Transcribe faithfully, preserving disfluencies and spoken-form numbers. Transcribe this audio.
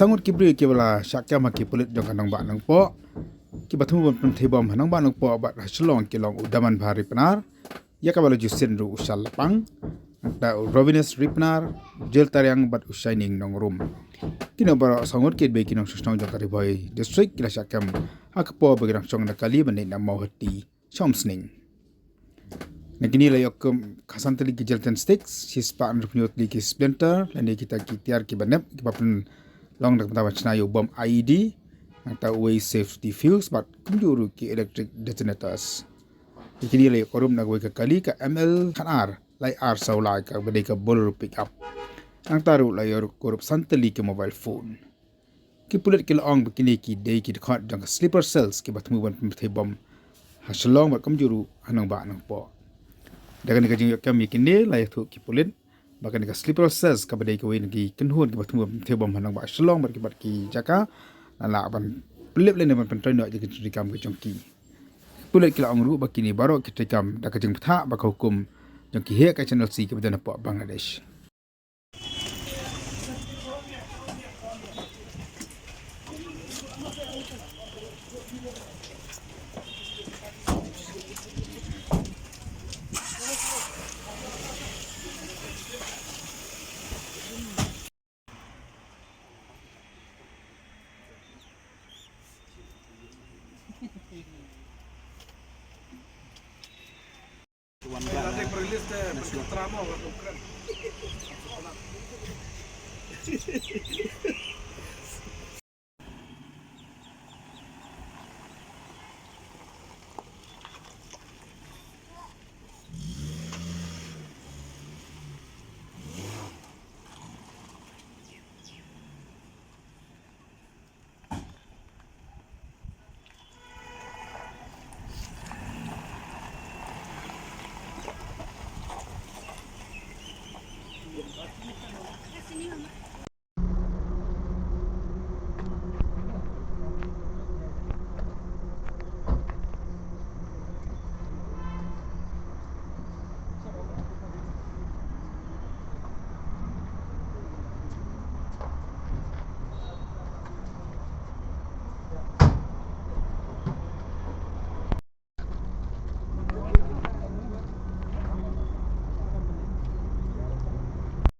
Saw ngut ki briew kiba la shah kem ha ki pulit jong ka nongbah Nongpoh, kiba thmu ban pynthei bom ha nongbah Nongpoh bad ha Shillong ki long u Damanbha Ripnar, ïa kaba la ju sien ruh u Shal Lapang, nangta u Rovines Ripnar, Jel Tariang bad u Shining Nongrum. Kine baroh saw ngut ki dei ki nongshong shnong jong ka Ri Bhoi District, ki la shah kem ha ka por ba ki dang shong na kali ban leit na Mawhati sha Umsning. Na kine la ïoh kem ka san tylli ki gelatin sticks, shispah hynriewphew tylli ki splinter, lane kita ki tiar kiba nep kiba pynlong da ka bynta ban shna ïa u bom I E D, nangta uwei safety fuse bad kumjuh ruh ki electric detonators. Ïa kine la ïoh kurup na kawei ka kali ka M L khatar lai ar saw lai kaba dei ka Bolero pickup. Nangta ruh la ïoh kurup san tylli ki mobile phone. Ki pulit ki la ong ba kine ki dei ki dkhot jong ka sleeper cells kiba thmu ban pynthei bom ha Shillong bad kumjuh ruh ha nongbah Nongpoh. Da kane ka jingïoh kem ïa kine la ïathuh ki pulit ba kane ka sleeper cells kaba dei kawei na ki kynhun kiba thmu ban pynthei bom ha nongbah Shillong bad ki bad ki jaka, la lah ban pynlip lane ban pyntrei noh ïa ki treikam ki jong ki. Ki pulit ki la ong ruh ba kine baroh ki treikam da ka jingbthah bad ka hukum jong ki heh ka H N L C kiba don hapoh Bangladesh.